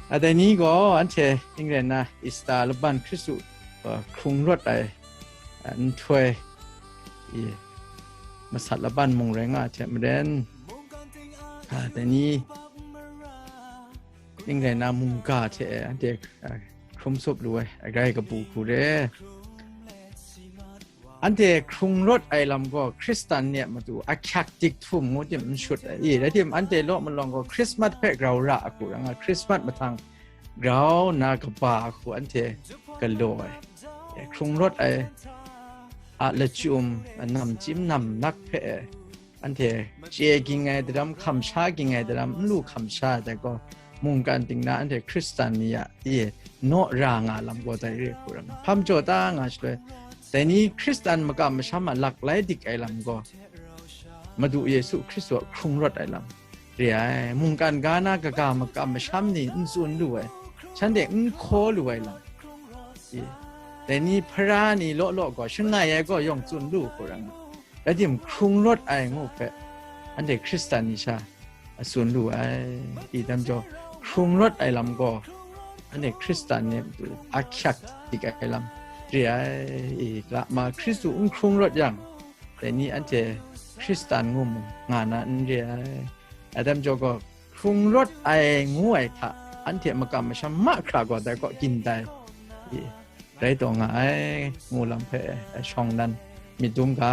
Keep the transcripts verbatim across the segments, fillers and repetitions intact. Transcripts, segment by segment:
A dai ni gaw anhte ning rai nna Ista laban Hkristu, uh, hkrung rawt ai, uh, nhtoi, i, masat laban mung rai nga ai hte maren, uh, dai ni ning rai nna mungga hte anhte, uh, hkrum sup lu ai, agrai kabu hku re. Anhte hkrung rawt ai lam gaw Hkristan ni a matu ahkyak dik htum ngu tim n shut ai. I, rai tim, anhte law malawng gaw Hkrismat hpe grau ra a hku rai nga, Hkrismat mahtang grau nna kaba a hku anhte galaw ai. E, hkrung rawt ai a lachyum, a namchyim namnak hpe anhte chye ging ai daram, hkam sha ging ai daram, n lu hkam sha ai dai gaw, mungkan ting na anhte Hkristan ni a, i, naw ra nga lam gaw dai re hku rai nga, hpam jaw ta nga shaloi, dai ni Hkristan makam masham a laklai dik ai lam gaw, Madu Yesu Hkristu a hkrung rawt ai lam re ai. Mungkan ga na kaga makam masham ni n tsun lu ai, shanhte n hkaw lu ai lam, i, dai ni hpara ni law law gaw shangai ai gaw yawng tsun lu hku rai nga, rai tim, hkrung rawt ai ngu hpe anhte Hkristan ni sha a tsun lu ai. I, dam jaw, hkrung rawt ai lam gaw anhte Hkristan ni a matu ahkyak dik ai lam re ai. I, lama Hkristu n hkrung rawt yang, dai ni anhte Hkristan ngu mu nga na n re ai. A dam jaw gaw, hkrung rawt ai ngu ai hta anhte makam masham mahkra gaw dai kaw gin tai, i, rai taw nga ai, ngu lam hpe shawng nan myit dum ga.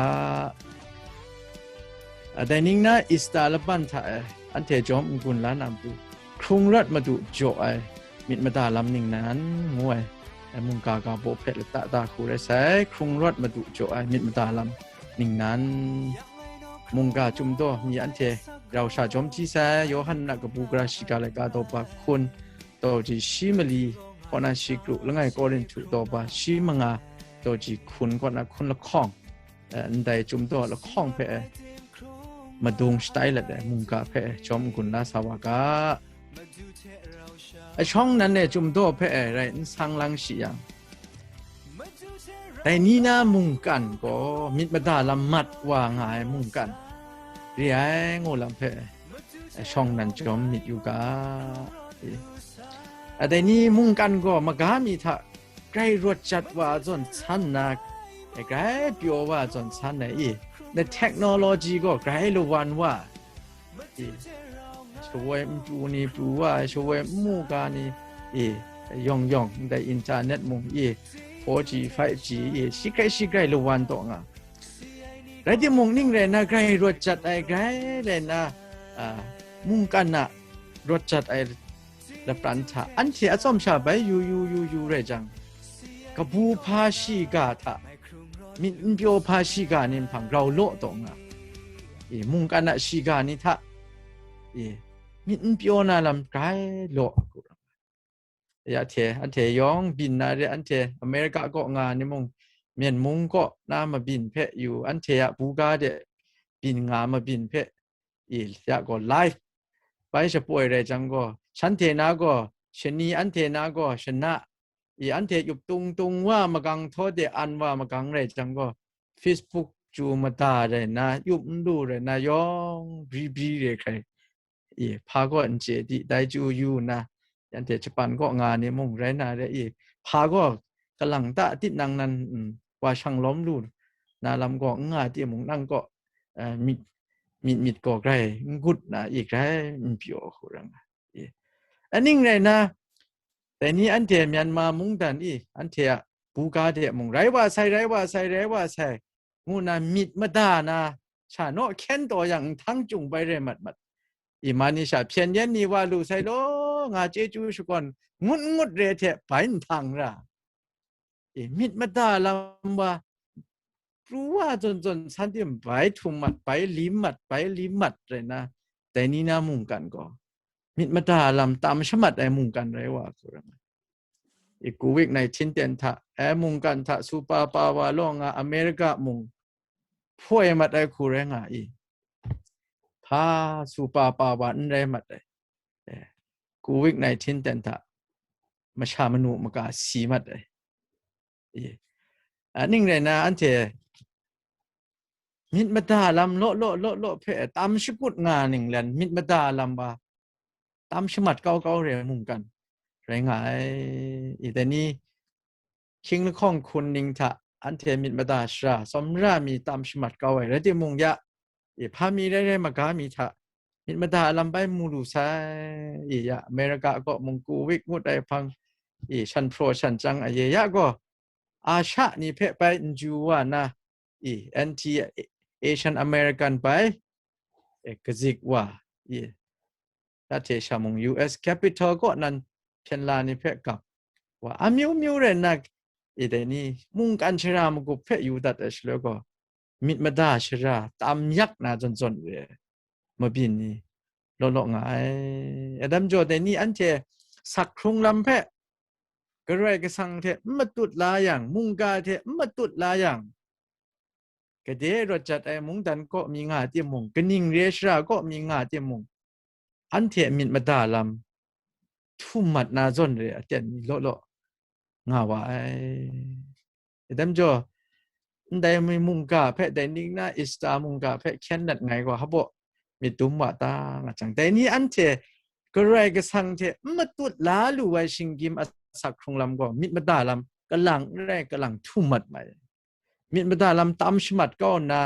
A dai ning na Ista laban hta e anhte jawm n-gun la na matu, hkrung rawt Madu jaw ai myit mada lam ningnan ngu ai, e, mungga ga baw hpe lata ta hku rai sai, hkrung rawt Madu jaw ai myit mada lam ningnan. Mungga chyum daw mi anhte rau sha jawm hti sai, Yawhan a kabu gara shiga laika daw ba hkun, daw ji shi mali kaw na shi kru, langai Korinhtu daw ba shi manga, daw ji hkun kaw na hkun lahkawng, eh, ndai chyum daw lahkawng hpe, eh, madung shatai let ai mungga hpe, eh, jawm n-gun la sa wa ga. Ashawng nan e chyum daw hpe, eh, rai n sang lang shi yang, dai ni na mungkan gaw myit mada lam mat wa nga ai mungkan re ai ngu lam hpe, eh, shawng nan jawm myit yu ga. A dai ni mungkan gaw maga mi hta grai rawt jat wa zawn san na, grai pyaw wa zawn san ai i, na technology gaw grai lawan wa i, shawoi npru ni pru wa ai, shawoi nmu ga ni i, yawng yawng ndai internet mung i, four G, five G i, shi grai shi grai lawan taw nga. Rai timung, ning rai na grai rawt jat ai, grai rai na, a, mungkan a rawt jat ai lapran hta, anhte atsawm sha bai yu yu yu yu rai jang, kabu hpa shiga hta, myit n pyaw hpa shiga ni nhpang grau law taw nga, i, mungkan a shiga ni hta, i, myit n pyaw na lam grai law. Ya hte, anhte yawng byin na re, anhte America kaw nga ni mung, Myen mung kaw na mabyin hpe yu, anhte a buga de byin nga mabyin hpe, i, ya gaw live bai shapoi rai jang gaw, shanhte na gaw shani, anhte na gaw shana, i, anhte yup tung tung wa magang, htaw de an wa magang rai jang gaw, Facebook chyu mada rai na, yup n lu rai na, yawng bri bri re hkrai, i, hpa gaw n chye di, dai chyu yu nna, anhte Japan kaw nga ni mung rai na re, i, hpa gaw kalang ta tinang nan, mm, wa shang lawm lu na lam gaw n nga timung, nang kaw, eh, myit, myit myit gaw grai n gut na, i, grai n pyaw hku rai nga, i. Aning rai na, dai ni anhte Myanmar mungdan i, anhte a buga de mung, rai wa sai, rai wa sai, rai wa sai, ngu na myit mada na, sha naw hkyen taw yang, nhtang chyung bai rai mat mat. I, man ni sha hpyen yen ni wa lu sai law, nga chyeju shakawn ngut ngut re hte bai nhtang ra. I, myit mada lam wa, pru wa zawn zawn san tim bai htum mat, bai lim mat, bai lim mat rai na, dai ni na mungkan gaw, myit mada lam tam shamat ai mungkan rai wa hku rai nga. I, covid nineteen ten hta, eh, mungkan hta super power law nga America mung hpoi mat ai hku rai nga i, hpa super power n rai mat ai, eh, covid nineteen ten hta masha manu maga si mat ai, i, aning rai na, anhte myit mada lam law law law law hpe tam shakut nga ninglen, myit mada lam wa tam shamat kau kau re mungkan, rai nga ai. I dai ni, hkying lahkawng hkun ning hta anhte myit mada shara, tsawmra mi tam shamat kau ai rai timung ya, i hpa mi rai rai maga mi hta myit mada a lam bai mu lu sai. I ya, America kaw mung Kuwait ngut ai hpang, i shan hpraw shan chyang aye ya gaw, Asha ni hpe bai n ju wa na, i anti Asian American bai, e, kazik wa, i, da hte sha mung U S Capitol kaw nan hpyen la ni hpe gap wa, amyu myu rai nna, i dai ni, mungkan shara magup hpe yu dat ai shaloi gaw, myit mada shara tam yak na zawn zawn re ai mabyin ni law law nga ai. Adam jaw dai ni anhte sak hkrung lam hpe Karai Kasang hte n matut la yang, mungga hte n matut la yang, gade rawt jat ai mungdan kaw mi nga timung, kaning re shara kaw mi nga timung, anhte myit mada lam htum mat na zawn re aten mi law law nga wa ai. Adam jaw, ndai mi mungga hpe, dai ning na Easter mungga hpe hkyen nat ngai gaw, hpaw myit dum wa ta nga jang, dai ni anhte Karai Kasang hte n matut la lu ai shinggyim asak hkrung lam gaw, myit mada lam kalang n rai, kalang htum mat mai. Myit mada lam tam shamat kau nna,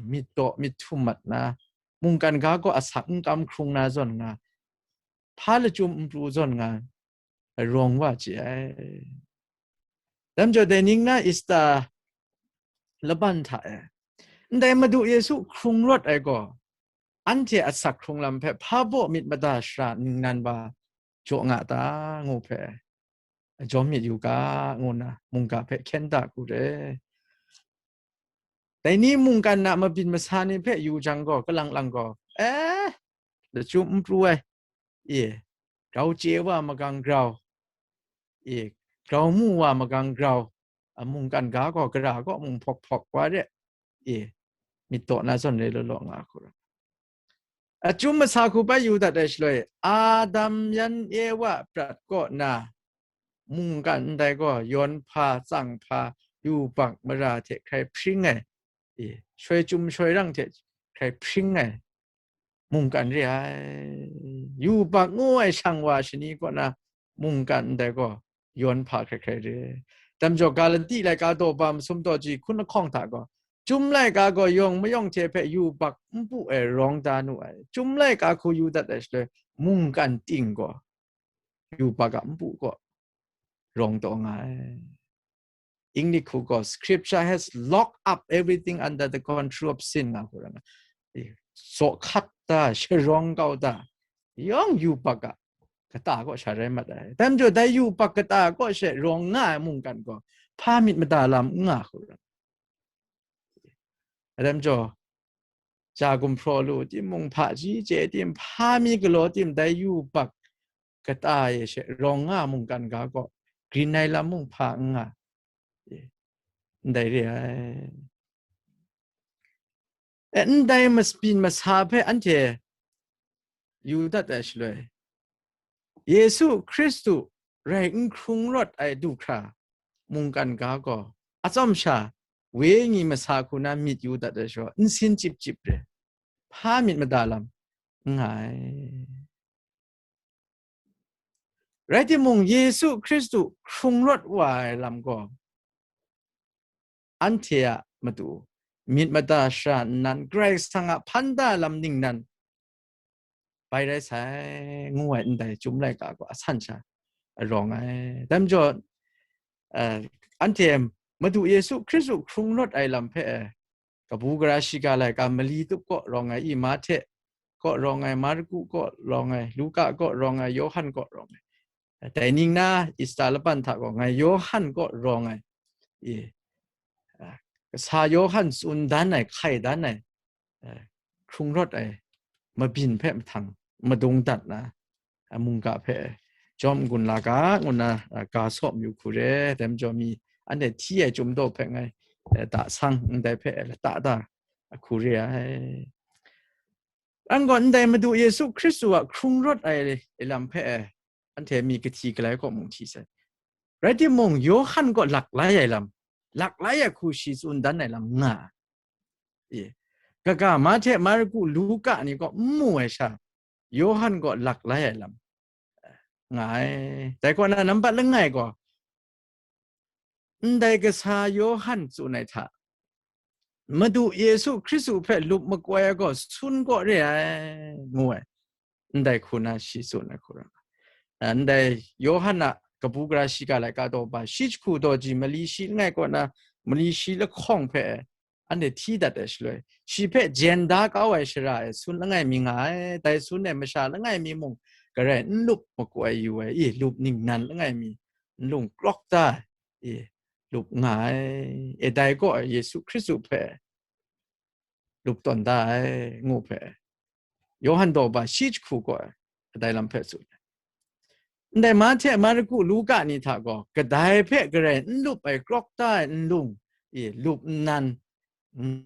myit daw, myit htum mat na, mungkan ga gaw asak n kam hkrung na zawn nga, hpa lachyum n pru zawn nga, rawng wa chye ai. Dam jaw dai ning na Easter laban hta e, ndai Madu Yesu hkrung rawt ai gaw, anhte asak hkrung lam hpe hpa baw myit mada shara ningnan ba jaw nga ta, ngu hpe, jawm myit yu ga, ngu nna mungga hpe hkyen da hku re. Dai ni mungkan na mabyin masa ni hpe yu jang gaw, kalang lang gaw, eh, lachyum n pru ai, e, grau chye wa magang grau, e, grau mu wa magang grau, a mungkan ga gaw gara kaw mung hpawk hpawk wa re, e, myit daw na zawn re law law nga hku ra. Achyum masa hku bai yu dat ai shaloi, Adam yan Ewa prat kaw na mungkan ndai gaw, yawn hpa, tsang hpa, yubak mara hte hkrai hpring ai, e, shoi chyum shoi rang hte hkrai hpring ai mungkan re ai. Yubak ngu ai shang wa shani kaw na mungkan ndai gaw, yawn hpa hkrai hkrai re ai. Dam jaw Galati laika daw ba masum daw ji hkun lahkawng hta gaw, Chyum laika gaw yawng mayawng hte hpe yubak n pu ai rawng da nu ai. Chyum laika hku yu dat ai shaloi, mungkan ting gaw yubak a npu kaw rawng taw nga ai. English hku gaw, "Scripture has locked up everything under the control of sin," nga hku ra nga. Eh, zaw hkat da, sharawng kau da, yawng yubak a kata kaw sha rai mat ai. Dai majaw, dai yubak kata kaw she rawng nga ai mungkan gaw, hpa myit mada lam n nga hku ra. Dai majaw, ja gumhpraw lu timung, hpaji chye tim, hpa mi galaw tim, dai yubak kata e she rawng nga mungkan ga gaw, grin ai lam mung hpa n nga, ndai re ai. E, ndai mas-, byin masa hpe anhte yu dat ai shaloi, Yesu Hkristu rai n hkrung rawt ai du hkra mungkan ga gaw, atsawm sha wenyi masa hku na myit yu dat ai shaloi, nsin chyip chyip re, hpa myit mada lam n nga ai. Rai timung, Yesu Hkristu hkrung rawt wa ai lam gaw, anhte a matu myit mada shara nnan, Karai Kasang a hpan da lam ningnan bai rai sai, ngu ai ndai Chyum laika gaw asan sha rawng ai. Dai majaw, eh, anhte Madu Yesu Hkristu hkrung rawt ai lam hpe, eh, kabu gara shiga laika mali tup kaw rawng ai, i Mahte kaw rawng ai, Marku kaw rawng ai, Luka kaw rawng ai, Yawhan kaw rawng ai. Dai ning na Ista laban hta gaw ngai Yawhan kaw rawng ai, e, a, kasa Yawhan tsun dan ai, hkai dan ai, a, hkrung rawt ai mabyin hpe mahtang madung dat na, a, mungga hpe jawm n-gun la ga, ngu nna, a, ga saw mayu hku re. Dai majaw mi anhte hti ai Chyum daw hpe ngai, e, da sang ndai hpe lata da hku re ai. Ang gaw ndai Madu Yesu Hkristu a hkrung rawt ai lam hpe, e, anhte mi kahti galai kaw mung hti sai. Rai timung, Yawhan kaw lak lai ai lam, lak lai ai hku shi tsun dan ai lam nga ai. E, kaga Mahte, Marku, Luka ni kaw n mu ai sha, Yawhan kaw lak lai ai lam, nga ai. Dai kaw na nambat langai gaw, ndai kasa Yawhan tsun ai hta, Madu Yesu Hkristu hpe lup makoi ai gaw sun kaw re ai, ngu ai. Ndai hku na shi tsun ai hku ra. Ndai Yawhan a kabu gara shiga laika daw ba, shi jahku daw ji mali shi langai kaw na, mali shi lahkawng hpe anhte hti dat ai shaloi, shi hpe jen da kau ai shara e sun langai mi nga ai, dai sun e masha langai mi mung garai n lup makoi yu ai, i, lup ningnan langai mi n lung krawk da ai, i, lup nga ai, e dai kaw Yesu Hkristu hpe lup tawn da ai, ngu hpe, Yawhan daw ba shi jahku gaw, kadai lam hpe tsun ai. Ndai Mahte, Marku, Luka ni hta gaw, kadai hpe garai n lup ai, krawk da ai nlung, i, lup nnan, n-,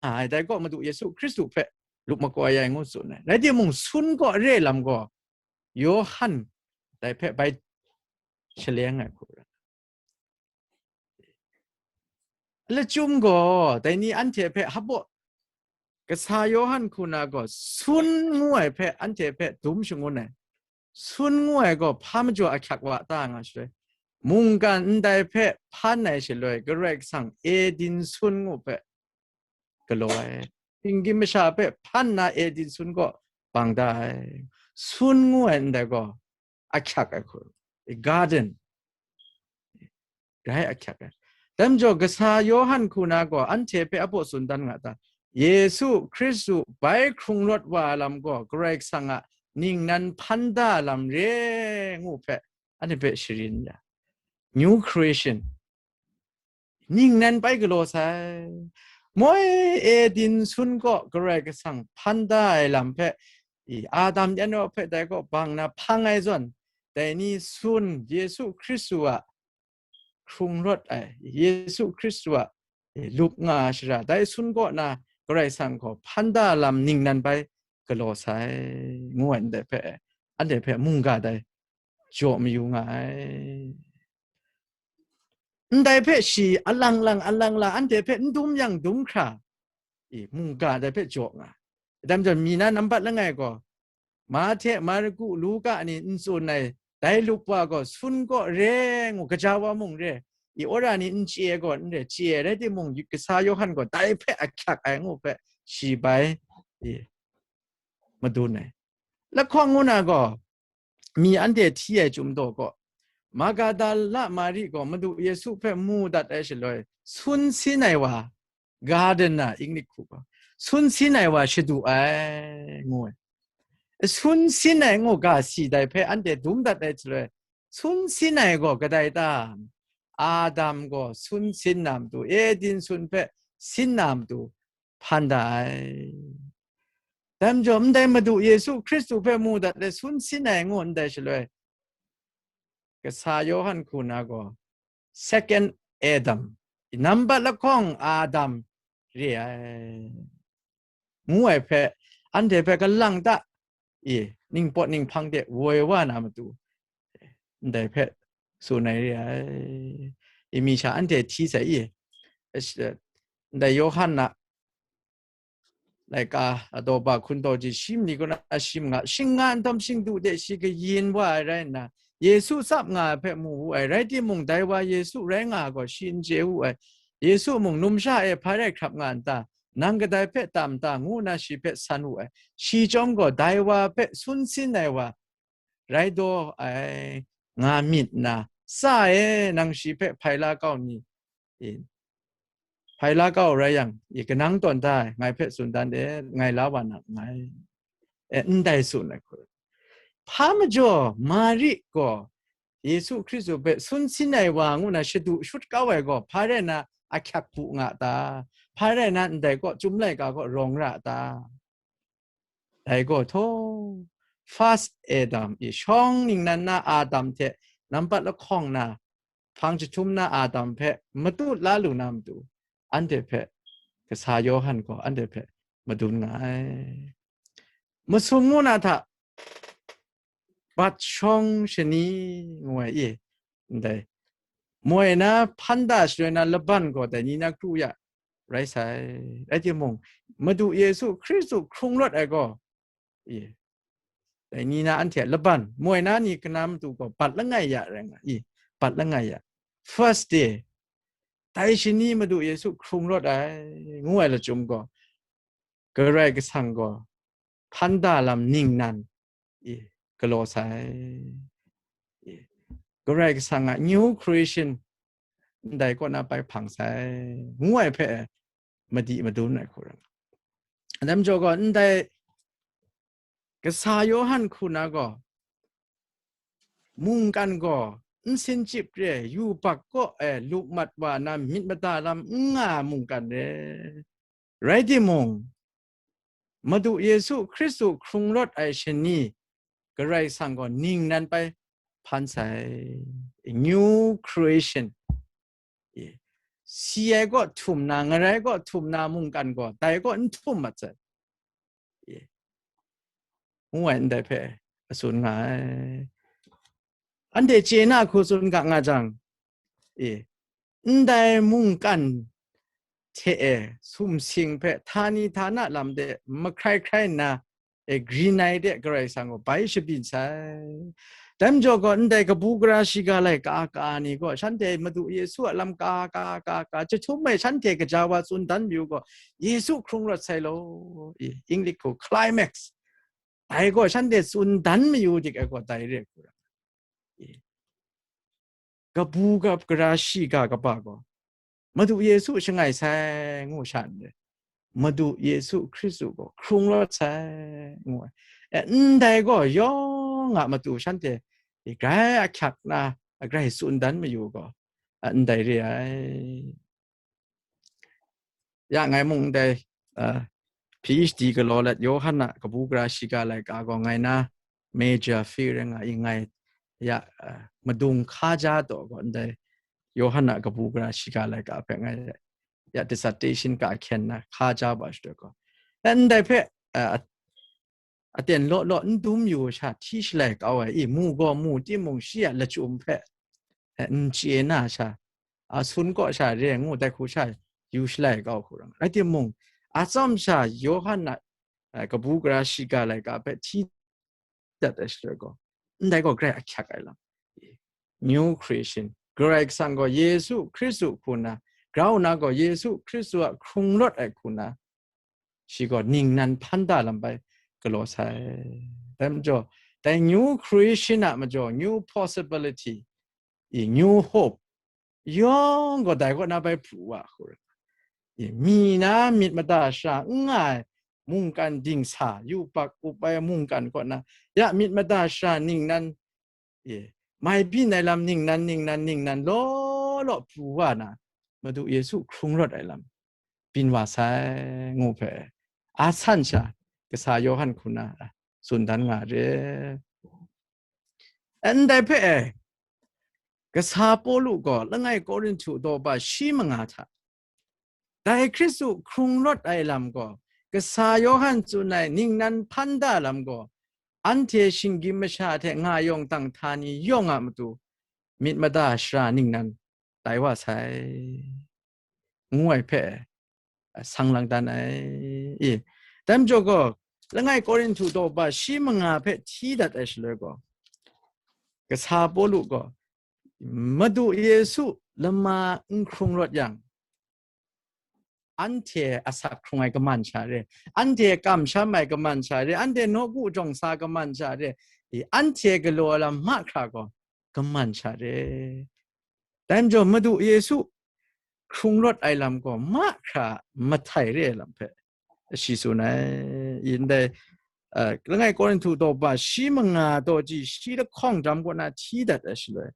ai, dai gaw Madu Yesu Hkristu hpe lup makoi ai ngu tsun ai. Rai timung, sun kaw re lam gaw, Yawhan dai hpe bai shaleng ai hku ra. Lachyum gaw, dai ni anhte hpe hpaw, kasa Yawhan hku na gaw, sun ngu ai hpe anhte hpe dum shangun ai. Sun ngu ai gaw hpa majaw ahkyak wa ta nga shaloi, mungkan ndai hpe hpan ai shaloi, Karai Kasang Eden sun ngu hpe galaw ai. Shinggyim masha hpe hpan na Eden sun kaw bang da ai. Sun ngu ai ndai gaw ahkyak ai hku, garden rai ahkyak ai. Dai majaw, kasa Yawhan hku na gaw anhte hpe apaw tsun dan nga ta? Yesu Hkristu bai hkrung rawt wa ai lam gaw Karai Kasang a ningnan hpan da ai lam re ngu hpe anhte hpe sharin ya. New creation. Ningnan bai galaw sai. Moi Eden sun kaw Karai Kasang hpan da ai lam hpe, i, Adam yan hpe dai kaw bang na hpang ai zawn, dai ni sun Yesu Hkristu a hkrung rawt ai, Yesu Hkristu a, i, lup nga ai shara, dai sun kaw na Karai Kasang gaw hpan da lam ningnan bai galaw sai, ngu ai ndai hpe, anhte hpe mungga dai jaw mayu nga ai. Ndai hpe shi alang lang, alang lang, anhte hpe n dum yang dum hkra, i, mungga dai hpe jaw nga ai. Dai majaw, mi na nambat langai gaw, Mahte, Marku, Luka ni n tsun ai, dai lup wa gaw sun kaw re ngu, gaja wa mung re, i, wora ni n chye ai gaw n re, chye ai rai timung, kasa Yawhan gaw dai hpe ahkyak ai ngu hpe, shi bai, i, madun ai. Lahkawng ngu na gaw, mi anhte hti ai chyum daw gaw, Magadala Mari gaw Madu Yesu hpe mu dat ai shaloi, sun sin ai wa, garden na Inglik hku gaw, sun sin ai wa shadu ai, ngu ai. Sun sin ai ngu ga si dai hpe anhte dum dat ai shaloi, sun sin ai gaw kadai ta? Adam gaw sun sin na matu, Eden sun hpe sin na matu, hpan da ai. Dai majaw, ndai Madu Yesu Hkristu hpe mu dat le sun sin ai ngu ndai shaloi, kasa Yawhan hku na gaw, second Adam, nambat lahkawng Adam re ai, ngu ai hpe, anhte hpe kalang ta, i, ningpawt ninghpang de woi wa na matu, ndai hpe tsun ai re ai. I, mi sha anhte hti sai i, ndai Yawhan a laika a daw ba hkun daw ji shi mali kaw na shi manga, shing nga nhtawm shingdu de shi kayin wa ai rai nna, Yesu tsap nga ai hpe mu wu ai, rai timung, dai wa Yesu rai nga ai gaw shi n chye wu ai. Yesu mung, numsha e hpa rai hkrap nga n ta? Nang kadai hpe tam ta? Ngu nna shi hpe san wu ai. Shi chyawm gaw, dai wa hpe sun sin ai wa rai daw ai nga myit nna, tsa e, nang shi hpe hpai la kau ni? I, hpai la kau rai yang, i, kanang tawn da ai, ngai hpe tsun dan de, ngai la wa na nngai, e, ndai tsun ai hku. Hpa majaw, Mari gaw Yesu Hkristu hpe sun sin ai wa ngu na shadu shut kau ai gaw, hpa rai na ahkyak bu nga ta? Hpa rai na ndai kaw, Chyum laika kaw rawng ra ta? Dai gaw htaw, first Adam, i, shawng ningnan na Adam hte nampat lahkawng na, hpang jahtum na Adam hpe matut la lu na matu, anhte hpe kasa Yawhan gaw anhte hpe madun nga ai. Masum ngu na hta, bat shawng shani ngu ai, i, ndai, moi na hpan da shaloi na laban gaw dai ni na kru ya rai sai. Rai timung, Madu Yesu Hkristu hkrung rawt ai gaw, i, Dai ni na anhte a laban, moi na ni kana matu gaw bat langai ya rai nga i, bat langai ya. First day, dai shani Madu Yesu hkrung rawt ai, ngu ai lachyum gaw, Karai Kasang gaw hpan da lam ningnan i, galaw sai. I, Karai Kasang a new creation ndai kaw na bai hpang sai, ngu ai hpe madi madun ai hku rai. Dai majaw gaw, ndai Kasa Yawhan hku na gaw, mungkan gaw nsin chyip re, yubak kaw e lup mat wa na myit mada lam n nga mungkan re. Rai timung, Madu Yesu Hkristu hkrung rawt ai shani, Karai Kasang gaw ningnan bai hpan sai, new creation. Ye. Si ai kaw htum na, ngarai kaw htum na mungkan gaw, dai kaw n htum mat sai. Ye. Ngu ai ndai hpe a tsun nga ai. Anhte chye na hku tsun ga nga jang, e, ndai mungkan hte e sumsing hpe htani htana lam de mahkrai hkrai nna, e, grin ai de Karai Kasang gaw bai shabyin sai. Dai majaw gaw, ndai kabu gara shiga laika ka ni gaw, shanhte Madu Yesu a lam ka, ka, ka, ka, chyahtum ai shanhte gaja wa tsun dan mayu gaw, Yesu hkrung rawt sai law, e, English hku climax. Dai gaw shanhte tsun dan mayu dik ai gaw dai re hku ra. E, kabu gara shiga kaba gaw, Madu Yesu shangai sai ngu sha n re. Madu Yesu Hkristu gaw hkrung rawt sai ngu ai. E, ndai gaw yawng a matu shanhte grai ahkyak na, grai tsun dan mayu gaw, a, ndai re ai. Ya ngai mung ndai, a, P H D galaw let Yawhan a kabu gara shiga laika gaw ngai na major field rai nga i, ngai ya, a, madung hkaja taw gaw ndai Yawhan a kabu gara shiga laika hpe ngai ya dissertation ka hkyen na hkaja ba shadut gaw, ndai hpe, a, aten law law n dum yu sha hti shalai kau ai, i, mu gaw mu timung, shi a lachyum hpe, e, n chye na sha, a, sun kaw sha re ngu dai hku sha yu shalai kau hku rai nga. Rai timung, a tsawm sha Yawhan a, e, kabu gara shiga laika hpe hti dat ai shaloi gaw, ndai gaw grai ahkyak ai lam. New creation. Karai Kasang gaw Yesu Hkristu hku na, grau na gaw Yesu Hkristu a hkrung rawt ai hku na, shi gaw ningnan hpan da lam bai galaw sai. Dai majaw, dai new creation a majaw, new possibility, i, new hope, yawng gaw dai kaw na bai pru wa hku rai. I, mi na myit mada shara n nga ai mungkan dingsa, yubak up ai mungkan kaw na, ya myit mada shara ningnan, i, mai byin ai lam ningnan, ningnan, ningnan law law pru wa na, Madu Yesu hkrung rawt ai lam byin wa sai, ngu hpe, a san sha, kasa Yawhan hku na, tsun dan nga re. Ndai hpe e, kasa Pawlu gaw langai Korinhtu daw ba shi manga hta, dai Hkristu hkrung rawt ai lam gaw, kasa Yawhan tsun ai ningnan hpan da lam gaw, anhte shinggyim masha hte nga yawng dang htani yawng a matu, myit mada shara ningnan tai wa sai, ngu ai hpe, a, sang lang dan ai. I, dai majaw gaw, langai Korinhtu daw ba shi manga hpe hti dat ai shaloi gaw, kasa Pawlu gaw, Madu Yesu lama n hkrung rawt yang, anhte asak hkrung ai kaman sha re, anhte kamsham ai kaman sha re, anhte nawku jawng sa kaman sha re, i, anhte galaw ai lam mahkra gaw kaman sha re. Dai majaw, Madu Yesu hkrung rawt ai lam gaw mahkra mahtai re ai lam hpe shi tsun ai. I, ndai, a, langai Korinhtu daw ba shi manga daw ji shi lahkawng jam kaw na hti dat ai shaloi,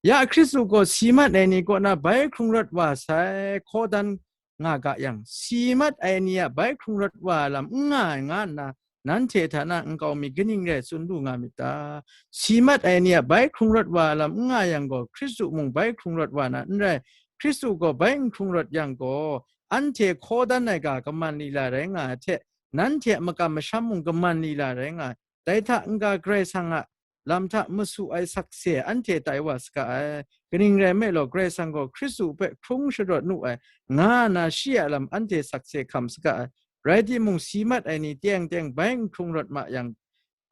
ya Hkristu gaw si mat ai ni kaw na bai hkrung rawt wa sai, hkaw dan nga ga yang, si mat ai ni a bai hkrung rawt wa ai lam n nga ai nga nna, nanhte hta na nkau mi kaning rai tsun lu nga myit ta? Si mat ai ni a bai hkrung rawt wa ai lam n nga yang gaw, Hkristu mung bai hkrung rawt wa na n rai. Hkristu gaw bai n hkrung rawt yang gaw, anhte hkaw dan ai ga kaman lila rai nga ai hte, nanhte a makam masham mung kaman lila rai nga ai. Dai hta n-ga Karai Kasang a lam hta masu ai sakse anhte tai wa saga ai. Kaning rai nme law, Karai Kasang gaw Hkristu hpe hkrung sharawt nu ai, nga na shi a lam anhte sakse hkam saga ai. Rai timung, si mat ai ni teng teng bai n hkrung rawt ma yang,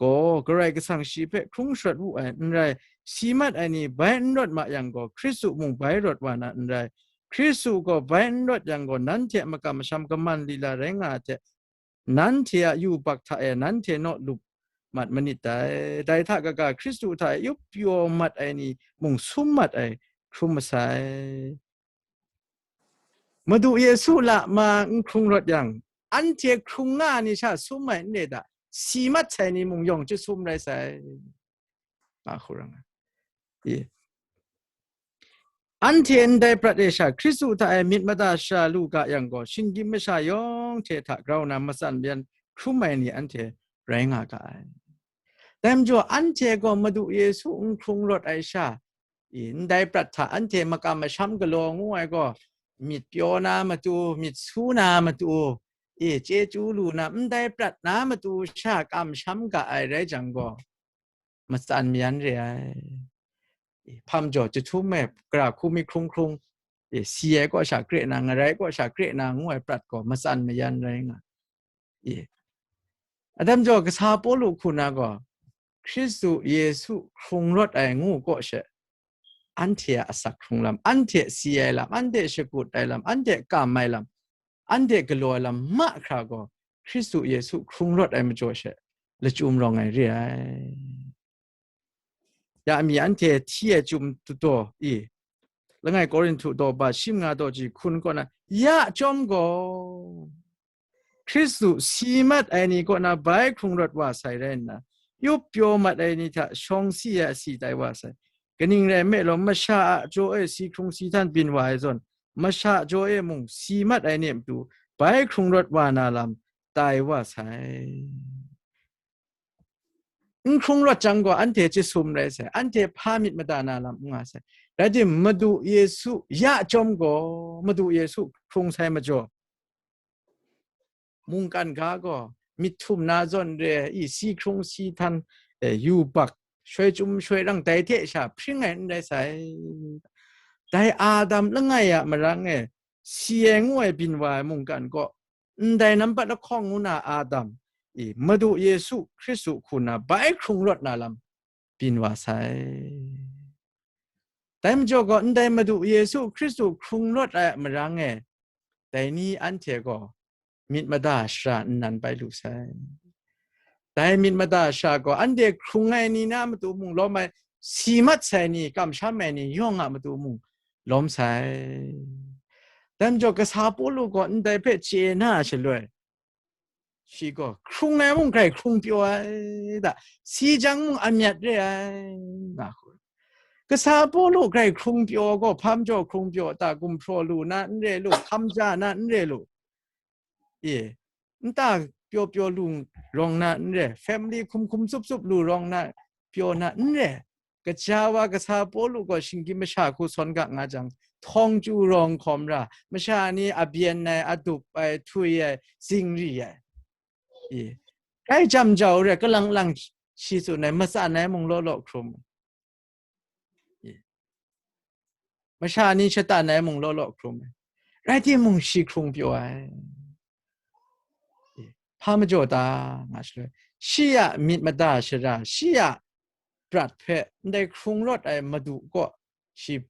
gaw, Karai Kasang shi hpe hkrung sharawt wu ai n rai, si mat ai ni bai n rawt ma yang gaw, Hkristu mung bai rawt wa na n rai. Hkristu gaw bai n rawt yang gaw, nanhte makam masham kaman lila rai nga ai hte, nanhte a yubak hta e nanhte naw lup mat manit dai. Dai hta kaga, Hkristu hta e yup pyaw mat ai ni mung sum mat ai hkrum masai. Madu Yesu lama n hkrung rawt yang, anhte hkrung nga ai ni sha sum ai n re da, si mat sai ni mung yawng chyasum rai sai. Nga hku ra nga. I. Anhte ndai prat e sha Hkristu hta e myit mada shara lu ga yang gaw, shinggyim masha yawng hte hta grau na matsan mayan hkrum ai ni anhte rai nga ga ai. Dai majaw, anhte gaw Madu Yesu n hkrung rawt ai sha, i, ndai prat hta anhte makam masham galaw ngu ai gaw, myit pyaw na matu, myit su na matu, i, chyeju lu na, ndai prat na matu sha kamsham ga ai rai jang gaw, matsan mayan re ai. I, hpa majaw, chyahtum e, gara hku mi hkrung hkrung, i, si ai kaw sha kre na, ngarai kaw sha kre na ngu ai prat gaw, matsan mayan rai nga. I. Atam jaw, kasa Pawlu hku na gaw, Hkristu Yesu hkrung rawt ai ngu kaw she, anhte a asak hkrung lam, anhte si ai lam, anhte shakut ai lam, anhte kam ai lam, anhte galaw ai lam mahkra gaw, Hkristu Yesu hkrung rawt ai majaw she, lachyum rawng ai re ai. Ya mi anhte hti ai chyum dadaw i, langai Korinhtu daw ba shi manga daw ji hkun kaw na, ya chyawm gaw, Hkristu si mat ai ni kaw na bai hkrung rawt wa sai rai nna, yup pyaw mat ai ni hta shawng si ai asi tai wa sai. Kaning rai nme law, masha a jaw e si hkrung si htan byin wa ai zawn, masha a jaw e mung si mat ai ni a matu bai hkrung rawt wa na lam tai wa sai. N hkrung rawt jang gaw, anhte chyasum rai sai, anhte hpa myit mada na lam n nga sai. Rai timung, Madu Yesu ya chyawm gaw, Madu Yesu hkrung sai majaw, mungkan ga gaw myit htum na zawn re, i, si hkrung si htan, e, yubak, shoi chyum shoi rang, dai hte sha hpring ai n rai sai. Dai Adam langai a marang e, si ai ngu ai byin wa ai mungkan gaw, ndai nampat lahkawng ngu na Adam, i, Madu Yesu Hkristu hku na bai hkrung rawt na lam byin wa sai. Dai majaw gaw, ndai Madu Yesu Hkristu hkrung rawt ai a marang e, dai ni anhte gaw myit mada shara nnan bai lu sai. Dai myit mada shara gaw, anhte hkrung ai ni na matu mung lawm ai, si mat sai ni, kamsham ai ni yawng a matu mung lawm sai. Dai majaw, kasa Pawlu gaw ndai hpe chye na shaloi, shi gaw, hkrung ai mung grai hkrung pyaw ai da, si jang mung amyat re ai, nga hku. Kasa Pawlu grai hkrung pyaw gaw, hpa majaw hkrung pyaw ta, gumhpraw lu na n re lu, hkam ja na n re lu, e, nta pyaw pyaw lu rawng na n re, family hkum hkum tsup tsup lu rawng na, pyaw na n re. Kaja wa kasa Pawlu gaw shinggyim masha hku sawn ga nga jang, htawng chyu rawng hkawm ra, masha ni a byen ai, a dup ai, htwi ai, zingri ai, e, grai jam jau re, kalang lang shi tsun ai, matsan ai mung law law hkrum, e, masha ni shatan ai mung law law hkrum ai. Rai timung, shi hkrung pyaw ai. Hpa majaw ta nga shaloi, shi a myit mada shara, shi a prat hpe ndai hkrung rawt ai Madu kaw shi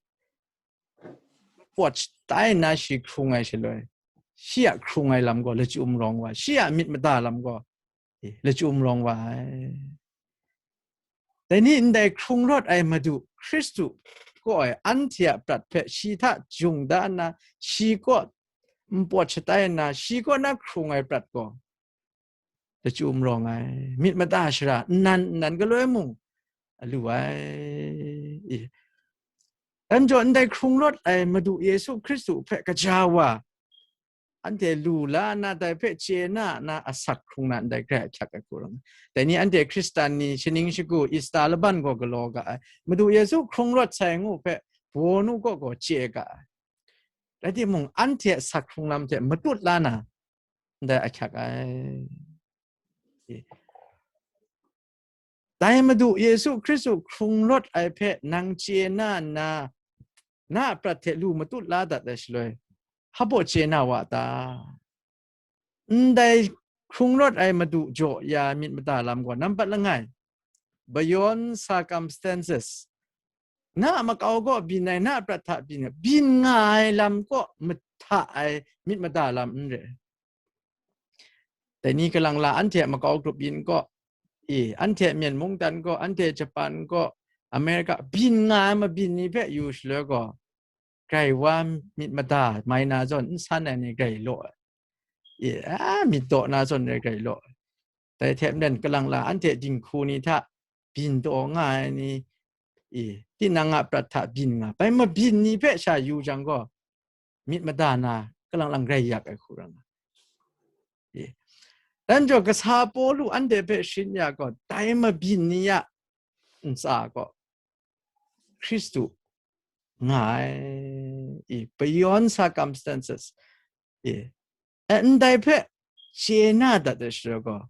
pawt shatai nna shi hkrung ai shaloi, shi a hkrung ai lam gaw lachyum rawng wa, shi a myit mada lam gaw, e, lachyum rawng wa ai. Dai ni ndai hkrung rawt ai Madu Hkristu kaw e anhte a prat hpe shi hta jung da nna, shi kaw npawt shatai nna, shi kaw na hkrung ai prat gaw lachyum rawng ai, myit mada shara nnan nnan galoi mung a lu ai. I. Dai majaw, ndai hkrung rawt ai Madu Yesu Hkristu hpe kaja wa, anhte lu la nna, dai hpe chye na nna, asak hkrung na ndai grai ahkyak ai hku rawng. Dai ni anhte Hkristan ni shaning shagu Ista laban gaw galaw ga ai, Madu Yesu hkrung rawt sai ngu hpe, baw nu kaw gaw chye ga ai. Rai timung, anhte asak hkrung lam hte matut la na, ndai ahkyak ai. Dai Madu Yesu Hkristu hkrung rawt ai hpe nang chye na nna, na a prat hte lu matut la dat ai shaloi, hpa baw chye na wa ta? Ndai hkrung rawt ai Madu jaw ya myit mada lam gaw nampat langai, beyond circumstances, na a makau gaw byin ai, na a prat hta byin ai, byin nga ai lam kaw mahta ai myit mada lam n re. Dai ni kalang la anhte a makau grup yin kaw, e, anhte a myen mungdan kaw, anhte Japan kaw, America, byin nga ai mabyin ni hpe yu shaloi gaw, grai wa myit mada mai na zawn n san ai ni grai law ai. E, a, myit daw na zawn rai grai law ai. Dai hte maren kalang la anhte dinghku ni hta byin taw nga ai ni, e, tinang a prat hta byin nga, bai mabyin ni hpe sha yu jang gaw, myit mada na kalang lang grai yak ai hku rai nga. E, dan jaw kasa Pawlu anhte hpe sharin ya gaw, dai mabyin ni a ntsa gaw Hkristu nga ai, e, beyond circumstances, e, e, ndai hpe chye na dat ai shaloi gaw,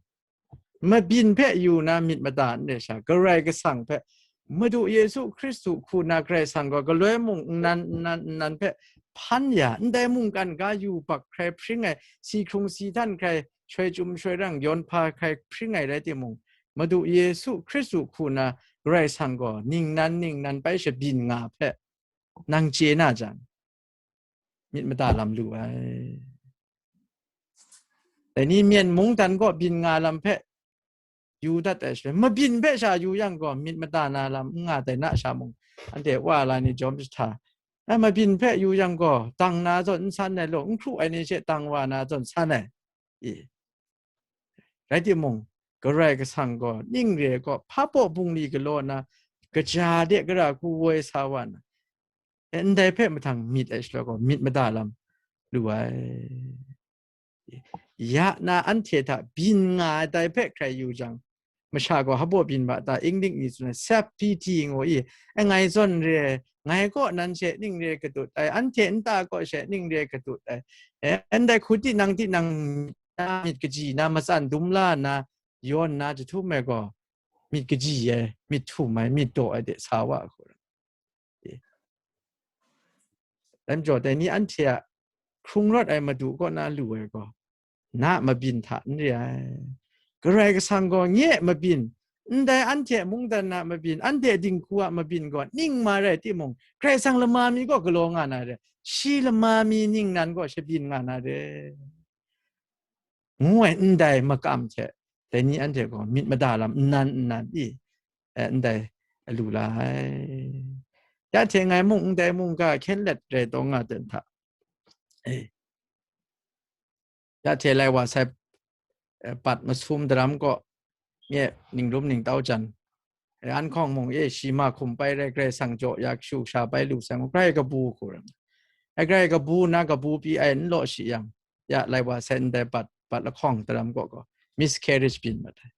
mabyin hpe yu na myit mada n re sha, Karai Kasang hpe, Madu Yesu Hkristu hku na Karai Kasang gaw galoi mung nnan, nnan, nnan hpe hpan ya, ndai mungkan ga yubak hkrai hpring ai, si hkrung si htan hkrai, shoi chyum shoi rang yawn hpa hkrai hpring ai rai timung, Madu Yesu Hkristu hku na Karai Kasang gaw ningnan ningnan bai shabyin nga hpe nang chye na jang, myit mada lam lu ai. Dai ni myen mungdan gaw byin nga lam hpe yu dat ai shaloi, mabyin hpe sha yu yang gaw, myit mada na lam n nga dai na sha mung, anhte wa la ni jawm jahta, ai mabyin hpe yu yang gaw, dang na zawn n san ai law, n hkru ai ni she dang wa na zawn san ai. E, rai timung, Karai Kasang gaw ning re ai kaw, hpa baw bungli galaw na, kaja de gara hku woi sa wa na, e, ndai hpe mahtang myit ai shaloi gaw, myit mada lam lu ai. Ya na anhte hta byin nga ai dai hpe hkrai yu jang, masha gaw hpa baw byin ma ta, Inglik ni tsun ai, self pity ngu i, e, ngai zawn re ai, ngai kaw nan she ning re katut ai, anhte nta kaw she ning re katut ai, e, ndai hku tinang tinang na myit kaji na, matsan dum la na, yawn na jahtum ai gaw, myit kaji ai, myit htum ai, myit daw ai de sa wa hku. E, dan jaw, dai ni anhte a hkrung rawt ai Madu kaw na lu ai gaw, na a mabyin hta n re ai. Karai Kasang gaw nye mabyin, ndai anhte mungdan a mabyin, anhte dinghku a mabyin gaw ning ma rai timung, Karai Kasang lama mi gaw galaw nga na re, shi lama mi ningnan gaw shabyin nga na re, ngu ai ndai makam hte, dai ni anhte gaw myit mada lam nnan nnan i, e, ndai lu la ai. Ya hte ngai mung ndai mungga hkyen let rai taw nga ten hta, e, ya hte lai wa sai, e, pat masum daram kaw, nye ningrum ningtau jan, e, an hkawng mung, e, shi ma hkum pai rai, Karai Kasang jaw ya kashu kasha pai lu sai, grai kabu hku rai. E, grai kabu na kabu pyi ai n law shi yang, ya lai wa sai ndai pat, pat lahkawng daram kaw gaw, miscarriage byin mat ai.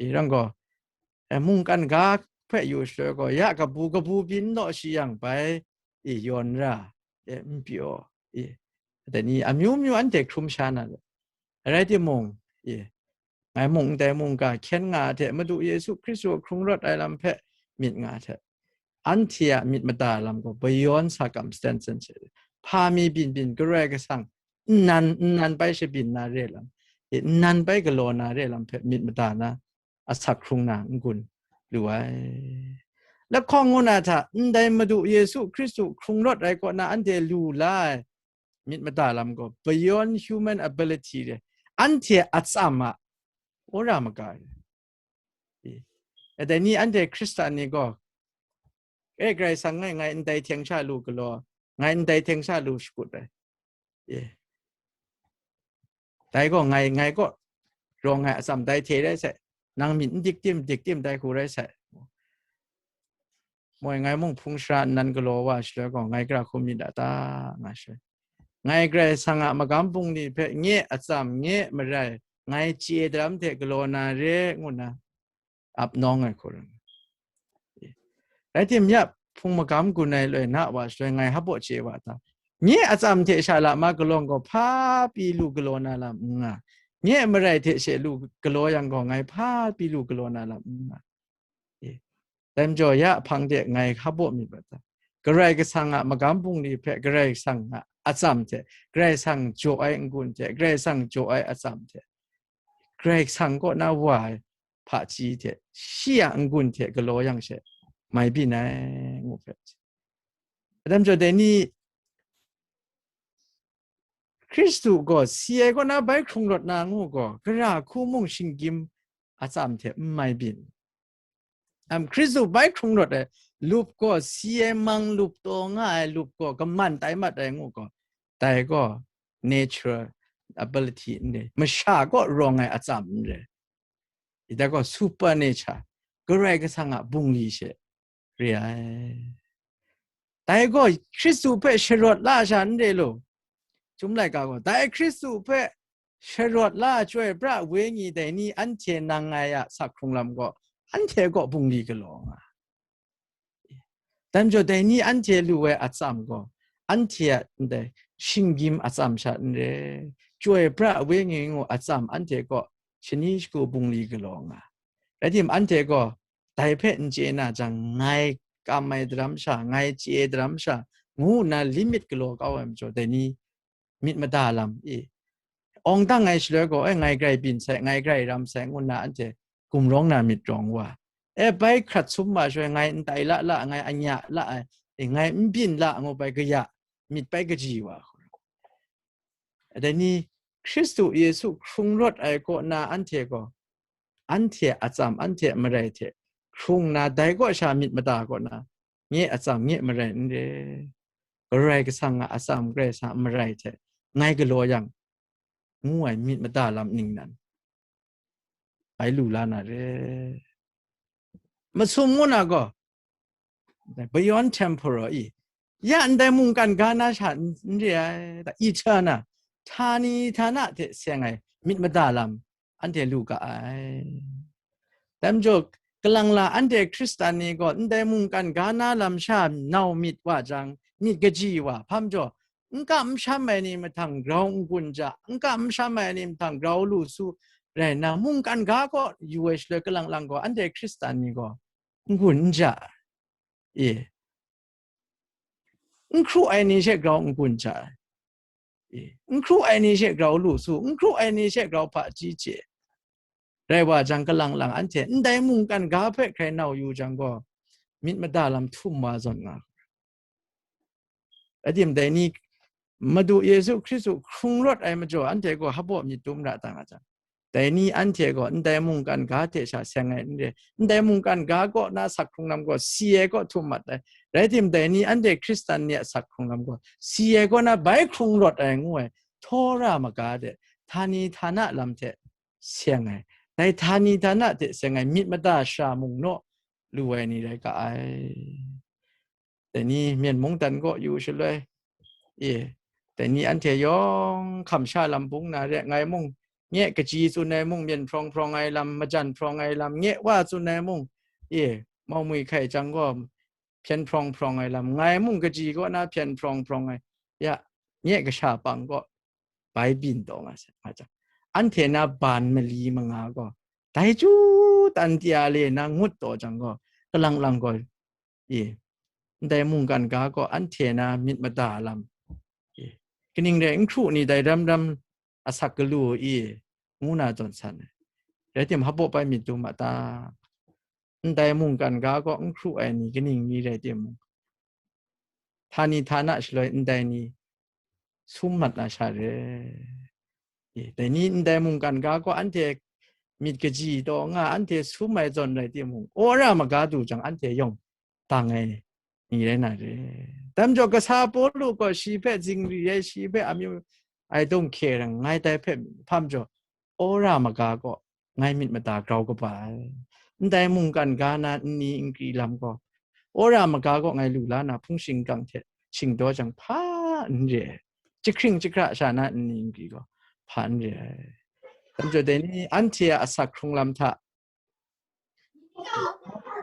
E, rang gaw, e, mungkan ga hpe yu shaloi gaw, ya kabu kabu byin law shi yang bai, e, yawn ra, e, n pyaw, e, dai ni amyu myu anhte hkrum sha na le. Rai timung, e, ngai mung ndai mungga hkyen nga hte Madu Yesu Hkristu a hkrung rawt ai lam hpe myit nga hte, anhte a myit mada lam gaw beyond circumstance, hpa mi byin byin Karai Kasang nnan, nnan bai shabyin na re lam, e, nnan bai galaw na re lam hpe myit mada na, asak hkrung na n-gun lu ai. Lahkawng ngu na hta, ndai Madu Yesu Hkristu hkrung rawt ai kaw na anhte lu la ai myit mada lam gaw beyond human ability re, anhte atsam a wora maga re. E, e, dai ni anhte Hkristan ni gaw, e, Karai Kasang ngai, ngai ndai hteng sha lu galaw, ngai ndai hteng sha lu shakut ai. E, dai gaw ngai, ngai kaw rawng ai atsam dai hte rai sai, nang myit n dik tim, dik tim dai hku rai sai. Moi ngai mung hpung shara nnan galaw wa shaloi gaw, ngai gara hku myit a ta, nga shaloi, ngai Karai Kasang a magam bungli hpe nye atsam, nye marai, ngai chye daram hte galaw na re, ngu nna ap nawng ai hku rai. Rai tim, ya hpung magam gun ai loi na wa shaloi, ngai hpa baw chye wa ta? Nye atsam hte sha lama kalawng gaw hpa pyi lu galaw na lam n nga, nye marai hte she lu galaw yang gaw, ngai hpa pyi lu galaw na lam n nga. E, dai majaw ya hpang de ngai hpa baw myit wa ta? Karai Kasang a magam bungli hpe Karai Kasang a atsam hte, Karai Kasang jaw ai n-gun hte, Karai Kasang jaw ai atsam hte, Karai Kasang kaw na wa ai hpaji hte, shi a n-gun hte galaw yang she, mai byin ai, ngu hpe. Adam jaw dai ni, Hkristu gaw si ai kaw na bai hkrung rawt na ngu gaw, gara hku mung shinggyim atsam hte n mai byin. Am, Hkristu bai hkrung rawt ai lup gaw, si ai mang lup taw nga ai lup gaw, kaman tai mat ai ngu gaw, dai gaw natural ability n re, masha kaw rawng ai atsam n re. Ida gaw supernature, Karai Kasang a bungli she re ai. Dai gaw Hkristu hpe sharawt la sha n re law, Chyum laika gaw, dai Hkristu hpe sharawt la ai Chyoi pra Wenyi dai ni anhte nang ngai a sak hkrung lam gaw, anhte kaw bungli galaw nga. Dan jaw dai ni anhte lu ai atsam gaw, anhte a ndai shinggyim atsam sha n re, Chyoi pra Wenyi ngu atsam anhte kaw shani shagu bungli galaw nga. Rai tim, anhte gaw dai hpe n chye na jang, ngai kam ai daram sha, ngai chye ai daram sha, ngu nna limit galaw kau ai majaw, dai ni myit mada lam i, awng dang ai shaloi gaw, e, ngai grai byin sai, ngai grai ram sai, ngu nna anhte gumrawng na myit rawng wa, e, bai hkrat sum ma shaloi, ngai n tai la la, ngai anya la ai, e, ngai n byin la, ngu bai kaya myit bai kaji wa. Dai ni Hkristu Yesu hkrung rawt ai kaw na anhte gaw, anhte a atsam, anhte a marai hte hkrung na, dai kaw sha myit mada kaw na, nye atsam, nye marai n re, Karai Kasang a atsam, Karai Kasang a marai hte ngai galaw yang, ngu ai myit mada lam ningnan bai lu la na re. Masum ngu na gaw, beyond temporal i, ya ndai mungkan ga na sha n re ai, eternal, htani htana hte seng ai myit mada lam anhte lu ga ai. Dai majaw, kalang la anhte Hkristan ni gaw ndai mungkan ga na lam sha nau myit wa jang, myit kaji wa, hpa majaw, n kam n sham ai ni mahtang grau n-gun ja, n kam n sham ai ni mahtang grau lu su rai nna, mungkan ga kaw yu ai shaloi kalang lang gaw, anhte Hkristan ni gaw n-gun n ja, e, n hkru ai ni she grau n-gun ja ai, e, n hkru ai ni she grau lu su, n hkru ai ni she grau hpaji chye. Rai wa jang, kalang lang anhte ndai mungkan ga hpe hkrai nau yu jang gaw, myit mada lam htum wa zawn nga. Adim dai ni, Madu Yesu Hkristu hkrung rawt ai majaw, anhte gaw hpaw myit dum ra ta nga jang, dai ni anhte gaw ndai mungkan ga hte sha seng ai n re, ndai mungkan ga kaw na sak hkrung lam gaw si ai kaw htum mat ai. Rai tim, dai ni anhte Hkristan ni a sak hkrung lam gaw si ai kaw na bai hkrung rawt ai ngu ai, htawra maga de, htani htana lam hte seng ai, dai htani htana hte seng ai myit mada sha mung naw lu ai ni rai ga ai. Dai ni Myen mungdan kaw yu shaloi, e, dai ni anhte yawng hkam sha lam bung na re, ngai mung, nye kaji tsun ai mung, myen hprawng hprawng ai lam, majan hprawng ai lam, nye wa tsun ai mung, e, maumwi hkai jang gaw, hpyen hprawng hprawng ai lam, ngai mung kaji kaw na hpyen hprawng hprawng ai, ya, nye kasha pang kaw bai byin taw nga sai, nga jang, anhte na ban mali manga gaw, dai chyu tan tia le na ngut taw jang gaw, kalang lang gaw, e, ndai mungkan ga gaw anhte na myit mada lam, e, kaning rai n hkru ni dai ram ram asak galu i, ngu na zawn san ai. Rai tim, hpaw bai myit dum a ta? Ndai mungkan ga kaw n hkru ai ni kaning ni rai timung, htani htana shaloi ndai ni sum mat na sha re. E, dai ni ndai mungkan ga kaw anhte myit kaji taw nga, anhte sum ai zawn rai timung, wora maga du jang, anhte yawng dang ai ni rai na re. Dai majaw, kasa Pawlu gaw shi hpe zingri ai, shi hpe amyu ai dum hkye rai ngai, dai hpe hpa majaw, wora maga gaw ngai myit mada grau kaba ai. Ndai mungkan ga na nni nkri lam gaw, wora maga gaw ngai lu la na hpung shingkang hte shingdaw jang hpa n re ai. Jahkring jahkra sha na nni nkri gaw hpa n re ai. Dai majaw, dai ni anhte a asak hkrung lam hta,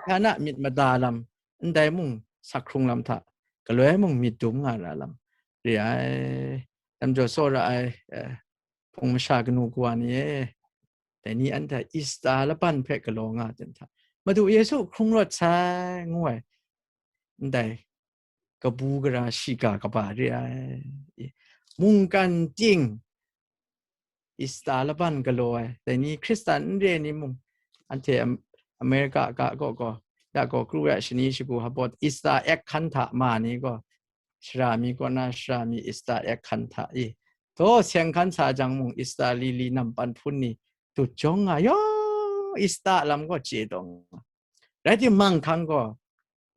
hkana myit mada lam, ndai mung sak hkrung lam hta galoi mung myit dum nga ra lam re ai. Dai majaw, tsawra ai, eh, hpung masha kanu kawa ni e, dai ni anhte Ista laban hpe galaw nga ten hta, Madu Yesu hkrung rawt sai ngu ai, ndai kabu gara shiga kaba re ai. Mungkan ting Easter laban galaw ai, dai ni Hkristan n re ni mung, anhte Am- America ga kaw gaw, ya gaw kru ya shani shagu habawt Easter ek hkan hta ma ni gaw, shara mi kaw na shara mi Easter ek hkan hta i, daw seng hkan sa jang mung Easter lili nam pan hpun ni dut jawng nga yawng Easter lam gaw chye dawng nga. Rai timung, hkang gaw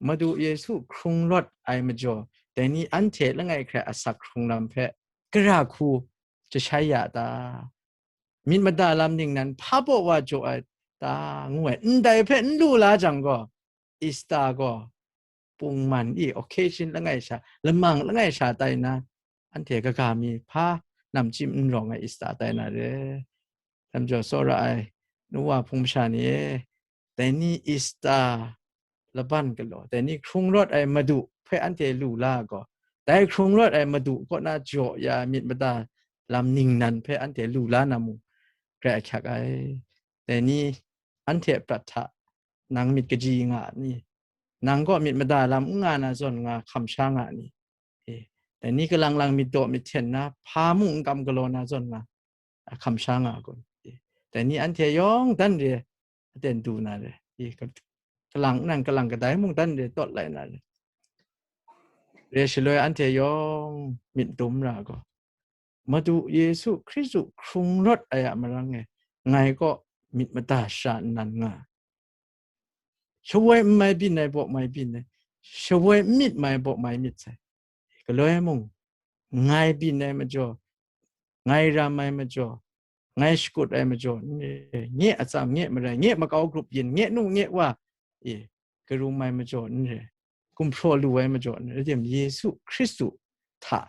Madu Yesu hkrung rawt ai majaw, dai ni anhte langai hkrai asak hkrung lam hpe gara hku jashai ya ta? Myit mada lam ningnan hpa baw wa jaw ai ta? Ngu ai. Ndai hpe n lu la jang gaw, Easter gaw pungman i occasion langai sha, lamang langai sha tai na, anhte kaga mi hpa namchyim n rawng ai Easter tai na re. Lam jaw tsawra ai nu wa hpung masha ni e, dai ni Easter laban galaw, dai ni hkrung rawt ai Madu hpe anhte lu la gaw, dai hkrung rawt ai Madu kaw na jaw ya myit mada lam ningnan hpe anhte lu la na mung, grai ahkyak ai. Dai ni anhte prat hta nang myit kaji nga ni? Nang gaw myit mada lam n nga na zawn nga hkam sha nga ni? E, dai ni kalang lang myit daw myit hten na, hpa mung n kam galaw na zawn nga, a, hkam sha nga kun? E, dai ni anhte yawng dan re aten du na re? E, ka- kalang nan kalang kadai mung dan re tawt lai na re? Re shaloi anhte yawng myit dum ra gaw, Madu Yesu Hkristu hkrung rawt ai a marang e, ngai kaw myit mada sha nnan nga. Shawoi n mai byin ai baw mai byin ai, shawoi n myit mai baw mai myit sai. Galoi mung, ngai byin ai majaw, ngai ram ai majaw, ngai shakut ai majaw n re, nye atsam, nye marai, nye makau grup yin, nye nu, nye wa, e, karum ai majaw n re, gumhpraw lu ai majaw n re, rai tim, Yesu Hkristu hta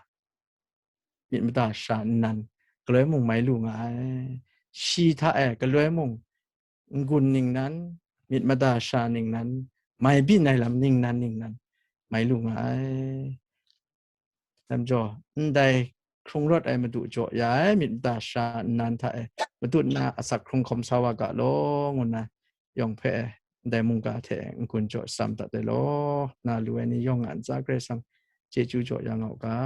myit mada sha nnan, galoi mung mai lu nga ai. Shi hta e galoi mung n-gun ningnan, myit mada sha ningnan, mai byin ai lam ningnan ningnan mai lu nga ai. Lam jaw, ndai hkrung rawt ai Madu jaw ya ai myit mada sha nnan hta e, matut na asak hkrung hkawm sa wa ga law, ngu nna yawng hpe ndai mungga hte n-gun jaw sam dat ai law, na lu ai ni yawng a ntsa Karai Kasang chyeju jaw ya nga u ga.